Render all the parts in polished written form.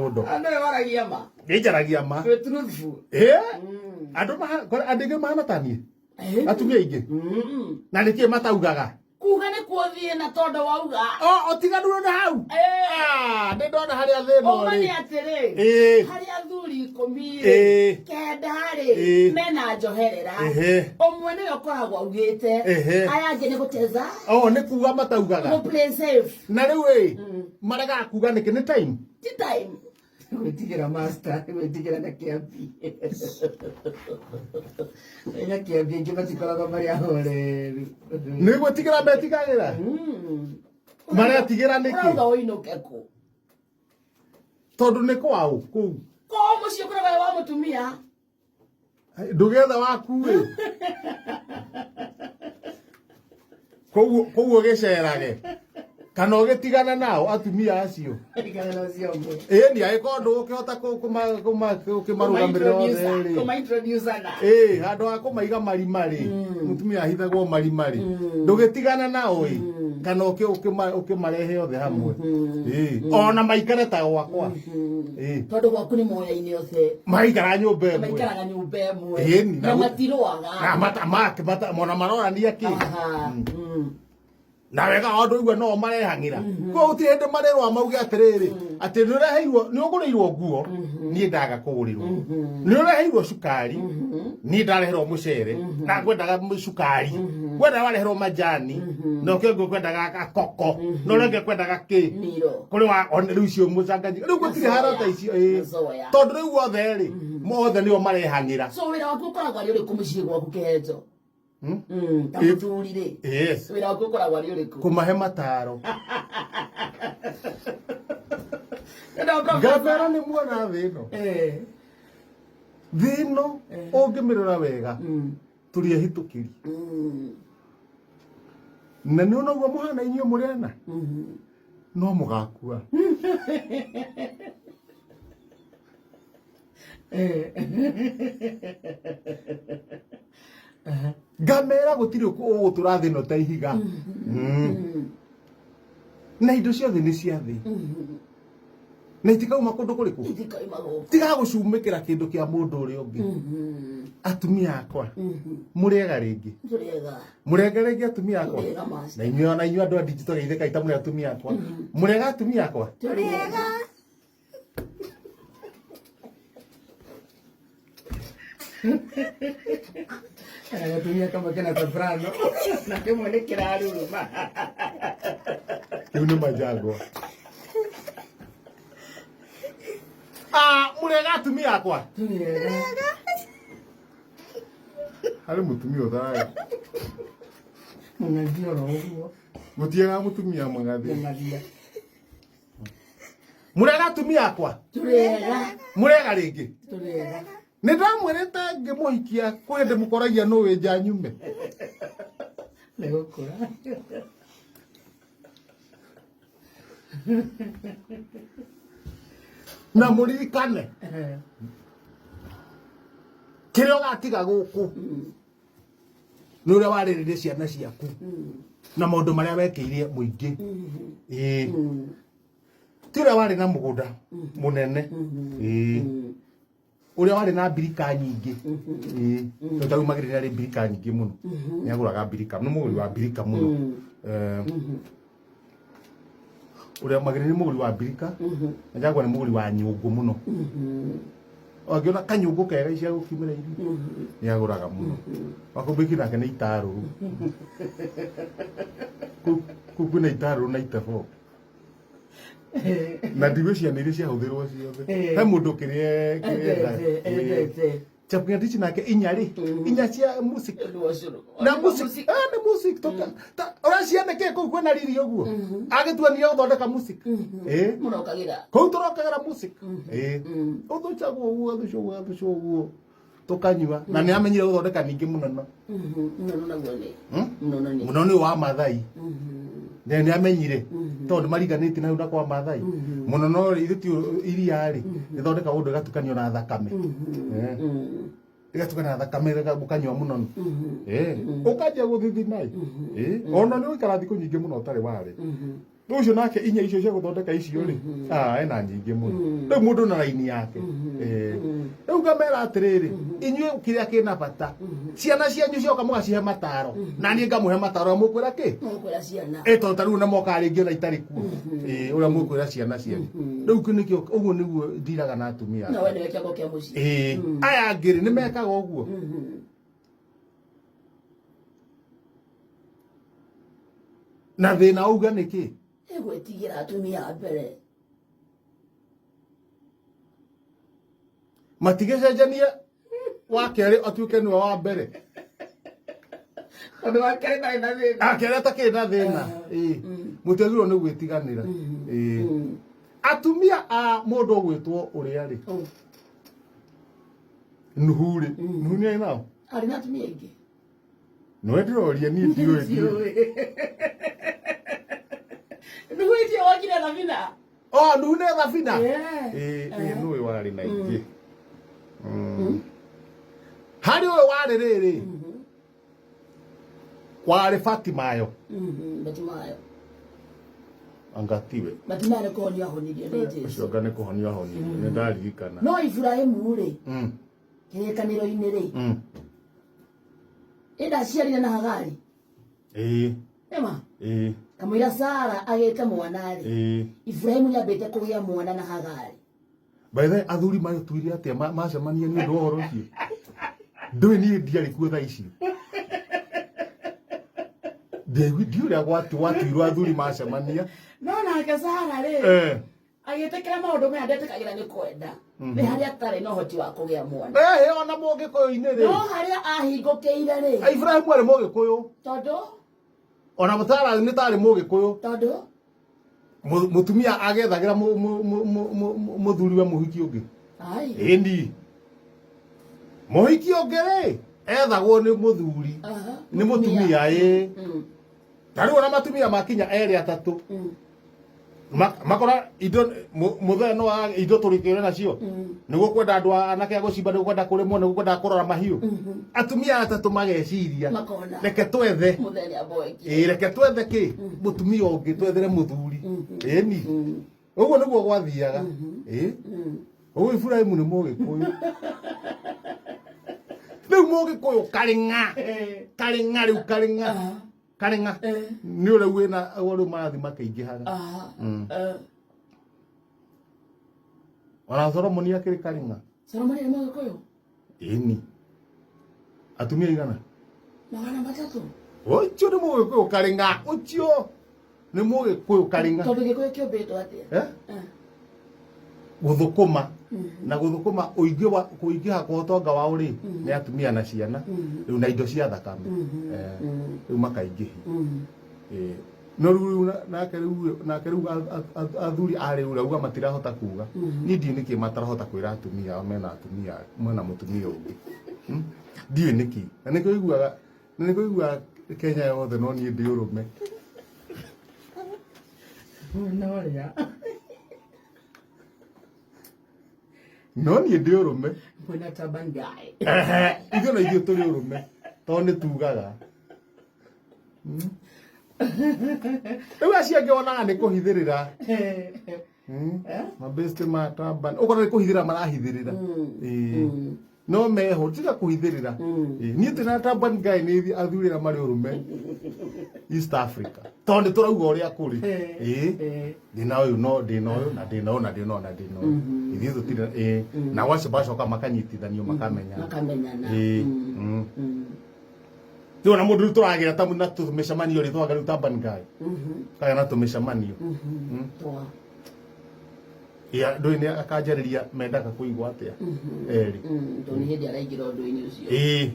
mũndũ. Andũ nĩ waragia ma. Nĩ njaragia ma. Wĩ truthful. Ĩ andũ andũ aingĩ mahana ta niĩ, atumia aingĩ. Na nĩkĩ mataugaga? Kuga nĩ kuo thĩna tondũ wauga. O ũtiganu na hau. Ah, nĩ ndona harĩa thĩna Ũma nĩ ũrĩ. atĩrĩ. Harĩ athuri 10 rĩ, 9 rĩ, mena njoherera. Ũmwe nĩwe ũkoragwo augĩte. Aya angĩ nĩ gũteza. O nĩ kuga mataugaga. Gũ play safe. Na rĩu ĩ maregaga kuga nĩkĩ? Nĩ time. Ti time. Gwĩtigĩra master, gwĩtigĩra na kĩambi. Na kĩambi aingĩ matikoragwo marĩ ahoreru. Nĩ gwĩtigĩra metigagĩra. Maretigĩra nĩkĩ? Ũrauga ũinũke kũ? Tondũ nĩ kwao kũu. Kũu mũciĩ ũkoragwo wĩ wa mũtumia. Ndũgetha waku ĩ. Koguo ũgĩcerage kana ũgĩtigana nao atumia acio. Tigana na ũcio ũmwe. Ĩni angĩkorwo ndũgũkĩhota kũmarũgamĩrĩra othe rĩ. Kũma-introduce-ana. Ĩ handũ ha kũmaiga marima rĩ, mũtumia ahithagwo marima rĩ, ndũgĩtigana nao ĩ, kana ũkĩmarehe othe hamwe. Ĩ ona maikare ta gwakwa. Ĩ Tondũ gwaku nĩ moyaine othe. Maikara nyũmba ĩmwe. Maikaraga nyũmba ĩmwe. Ĩni, Na matirũaga. Na mata make mata mona marorania kĩ. Aha. Na wega wa andũ igua no marehang'ĩra koguo gũtirĩ hĩndĩ marĩrũa mauge atĩrĩrĩ atĩ nĩ ũreheirwo, nĩ ũgũrĩirwo nguo, niĩ ndaga kũgũrĩrwo, nĩ ũreheirwo cukari, niĩ ndareherwo mũcere na ngwendaga cukari, ngwendaga wareherwo majani na ũkĩ ũngĩ kwendaga gakoko na ũrĩa ũngĩ kwendaga kĩ. Miro. Kũrĩ wa ona rĩu icio mũcanganyiko rĩu gũtirĩ haro ta icio ĩ. Mazoya. Tondũ rĩu othe rĩ, othe nĩo marehang'ĩra. So wĩra waku ũkoragwo arĩ ũrĩkũ mũciĩ gwaku, kĩhenjo? Hmm? Ta mũthuri rĩ. Yes. Wĩra waku ũkoragwo arĩ ũrĩkũ? Kũmahe mataro. Ĩno professor. Ngamera nĩ muona thĩ ĩno. Thĩ ĩno ũngĩmĩrora wega, tũrĩ ehĩtũkĩri. Na nĩ ũnoguo mũhana inyuĩ mũrĩ ana no mũgakua. Ngamera gũtirĩ ũgũtũra thĩ ĩno ta ihiga. Na indo ciothe nĩ cia thĩ na itikauma kũndũ kũrĩkũ. Itikauma gũkũ. Tiga gũcumĩkĩra kĩndũ kĩa mũndũ ũrĩa ũngĩ. Atumia akwa, mũrĩega rĩngĩ? Tũrĩega. Mũrĩega rĩngĩ, atumia akwa? Tũrĩega, master. Na inyuĩ, ona inyuĩ andũ a digital, geithĩka ita mũrĩ atumia akwa. Mũrĩega, atumia akwa? Tũrĩega. Gatumia kamwe kena soprano na kĩmwe nĩ kĩraruruma. Rĩu nĩ majangwa. Ah, mũrĩega, atumia akwa? Tũrĩega. Harĩ mũtumia ũtararĩ. Mũng'athia oro ũguo. Gũtiaga mũtumia mũng'athi. Mũng'athia. Mũrĩega, atumia akwa? Tũrĩega. Mũrĩega rĩngĩ? Tũrĩega. Nĩ ndamwĩrĩte ngĩmũhikia kwĩ hĩndĩ mũkoragia nũ wĩ nja nyume. Nĩ gũkũra. Na mũririkane kĩrĩa ũgatiga gũkũ nĩ ũrĩa warĩrĩire ciana ciaku na maũndũ marĩa wekĩire mũingĩ. Ĩĩ, ti ũrĩa warĩ na mũgũnda mũnene, ĩĩ, ũrĩa warĩ na mbirika nyingĩ. Ĩĩ, tondũ tarĩu magĩrĩra arĩ mbirika nyingĩ mũno, nĩ agũraga mbirika, nĩ mũgũri wa mbirika mũno. Ũrĩa magĩrĩra nĩ mũgũri wa mbirika, na Jaguar nĩ mũgũri wa nyũngũ mũno. Angĩona kanyũngũ kega cia gũkimĩra irio nĩ agũraga mũno. Wakũmbĩki nake nĩ itarũrũ. Kũu kwĩna itarũrũ na itebo na ndigwĩciria nĩ iria ciahũthĩrwo ciothe. He mũndũ kĩrĩa kĩrĩa. Endete. Chepngetich nake inya rĩ, inya cia music na music, ah, nĩ music toka ũraciana kĩ kũu kwĩna riri ũguo agĩtuanire gũthondeka music, ĩ. Mũrokagĩra. Kũu tũrokagĩra music, ĩ, ũthũcagwo ũguo, ũgathũcwo ũguo, ũgathũcwo ũguo, tũkanyua. Na nĩ amenyire gũthondeka ningĩ mũnono. Mũnono naguo nĩ? Hmm? Mũnono nĩ? Mũnono nĩ wa Mathai. Nĩ amenyire tondũ nĩ mariganĩtie na hau na kwa Mathai. Mũnono rĩ, ithuĩ ti iria rĩ rĩthondekagwo ũndũ ĩgatukanio na thakame. Ĩgatukana na thakame, ũkanyua mũnono. Ũkanjia gũthithina ĩ. Ona nĩ ũikara thikũ nyingĩ mũno ũtarĩ warĩ. Rĩu ũcio nake inya icio cia gũthondeka icio rĩ, ah, ena nyingĩ mũno. Rĩu mũndũ na raini yake. Eh. Rĩu ngamera atĩrĩrĩ, inyuĩ kĩrĩa kĩna bata, ciana cianyu cioka mũgacihe mataro, na niĩ ngamũhe mataro mũkwĩra kĩ? Mũkwĩra ciana. Ĩ tondũ ta rĩu na mokaga rĩngĩ ona itarĩ kuo. Ĩ ũrĩa mũkwĩra ciana cianyu. Rĩu kĩu nĩkĩo ũguo nĩguo ndiraga na atumia. Na we nĩwe kĩongo kĩa mũciĩ. Ĩ aya angĩ rĩ nĩ mekaga ũguo. Na thĩna auga nĩkĩ? Nĩ gwĩtigĩra atumia a mbere. Matigĩcenjanie wa kerĩ atuĩke nĩwe wa mbere. Tondũ wa kerĩ ndarĩ na thĩna. Akerĩ atakĩrĩ na thĩna. Ĩĩ. Mũtiagĩrĩirwo nĩ gwĩtiganĩra. Ĩĩ. Atumia a mũndũ ũgwĩtwo ũrĩa rĩ. Nuhu rĩ. Nuhu nĩ arĩ nao? Arĩ na atumia aingĩ. Nĩwe ndĩroria niĩ ndiũĩ ndiũĩ. Nuhu icio wokire thabina. Oh, Nuhu nĩ thabina. Yeah. Ĩĩ, ĩĩ nũĩ warĩ na ingĩ. Harĩ ũyũ warĩ rĩrĩ. Warĩ Fatimayo. Batimayo. Anga tiwe. Batimayo nĩ kũhonio ahonirio nĩ Jesu. Ũcio anga nĩ kũhonio ahonirio. Nĩ ndaririkana. No Iburahĩmu rĩ, kĩrĩkanĩro-inĩ rĩ, ĩ ndaciarire na Hagari. Ĩĩ. Ĩma. Ĩĩ. Kamũira Sara agĩte mwana rĩ, Ĩĩ. Iburahĩmu nĩambĩte kũgĩa mwana na Hagari. By the way, athuri magĩtuire atĩa macemania nĩ ũndũ wa ũhoro ũcio? Ndũĩ niĩ ndiarĩ kuo thaa icio. Ndiaigui ndiũĩ ũrĩa gwatuirwo athuri macemania. No nake Sara rĩ, agĩtĩkĩra maũndũ maya ndetĩkagĩra nĩ kwenda. Nĩ harĩa atarĩ na ũhoti wa kũgĩa mwana. Ona mũgĩkũyũ-inĩ rĩ. No harĩa ahingũkĩire rĩ. Ibrahimu arĩ mũgĩkũyũ. Tondũ? Ona mũtara nĩ tarĩ mũgĩkũyũ. Tondũ? Mũtumia agethagĩra mũthuri we mũhiki ũngĩ. Ĩni. Mũhiki ũngĩ rĩ, ethagwo nĩ mũthuri. Nĩ mũtumia ĩ. Ta rĩu ona matumia makinya erĩ atatũ. Makora indo mũthee no indo tũrĩkĩre nacio. Nĩguo kwenda andũ anake a gũcimba, nĩguo kwenda kũrĩmwo, nĩguo kwenda kũrora mahiũ. Atumia atatũ mageciria. Reke twethe. Ĩĩ, reke twethe kĩ? Mũtumia ũngĩ twethere mũthuri. Ĩni. Ũguo nĩguo gwathiaga. Ĩĩ. Ũguo Iburahĩmu nĩ mũgĩkũyũ. Rĩu mũgĩkũyũ karĩng'a. Karĩng'a rĩu karĩng'a. Karĩng'a. Nĩ ũrĩa wĩna ũrĩa marathiĩ makĩingĩhaga. Ona Solomoni akĩrĩ karĩng'a. Solomoni nĩ mũgĩkũyũ? Ĩni. Atumia igana? 300. Ũcio nĩ mũgĩkũyũ karĩng'a. Ũcio nĩ mũgĩkũyũ karĩng'a. Tondũ gĩkũyũ kĩũmbĩtwo atĩa? Gũthũkũma. Na gũthũkũma ũingĩ wa kũingĩha kwa ũtonga wao rĩ, nĩ atumia na ciana. Rĩu na indo cia thakame. Rĩu makaingĩhia. No rĩu nake rĩu nake rĩu athuri a rĩu rauga matirahota kuga. Niĩ ndiũĩ nĩkĩ matarahota kwĩra atumia ao mena atumia mena mũtumia ũngĩ. Ndiũĩ nĩkĩ. Na nĩkĩo ũiguaga na nĩkĩo ũiguaga Kenya yothe no niĩ ndĩ ũrũme. No rĩa. No niĩ ndĩ ũrũme. Mwena taban guy. Ithuĩ na ithuĩ tũrĩ ũrũme. Tondũ nĩ tugaga. Rĩu acio angĩ wonaga nĩ kũhithĩrĩra. Mabesti ma taban. Ũkona nĩ kũhithĩrĩra marahithĩrĩra. No meho tiga kũhithĩrĩra. Niĩ twĩna taban guy nĩ athuri arĩa marĩ ũrũme East Africa. Tondũ nĩ tũrauga ũrĩa kũrĩ. Ndĩna ũyũ no ndĩna ũyũ na ndĩna ũyũ na ndĩna ũyũ na ndĩna ũyũ. Ithuĩ tũtirĩ nao acio bacoka makanyitithanio makamenyana. Makamenyana. Rĩu ona mũndũ rĩu tũragĩra ta na tũmĩcemanio rĩ twaga rĩu taban guy. Kaya na tũmĩcemanio. Ya ndũĩ nĩ akanjarĩria mendaga kũigua atĩa. Erĩ. Tondũ nĩ hĩndĩ araingĩra ũndũ-inĩ ũcio.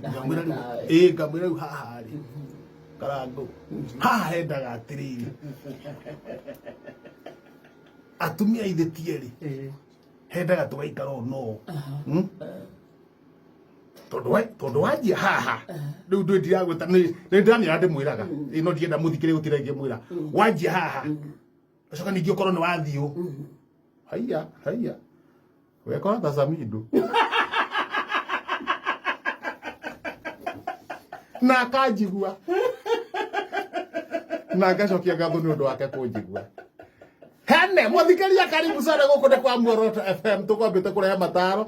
Ngamwĩra rĩu, ngamwĩra rĩu haha rĩ. Karangũ. Haha hendaga atĩrĩrĩ. Atumia ithe ti erĩ. Hendaga tũgaikara o no. Tondũ wanjia haha rĩu ndũĩ ndiragwĩta nĩ ndĩramĩra ndĩmwĩraga ĩno ndienda mũthikĩrĩrie gũtirĩ ngĩmwĩra wanjia haha ũcoka ningĩ ũkorwo nĩ wathiĩ ũ haiya haiya wekora ta Samido na akanjigua na ngacokia ngatho nĩ ũndũ wake kũnjigua. Nene, mũthikĩria karibu sana gũkũ nĩ kwa Muoroto FM, tũkwambĩte kũrehe mataro.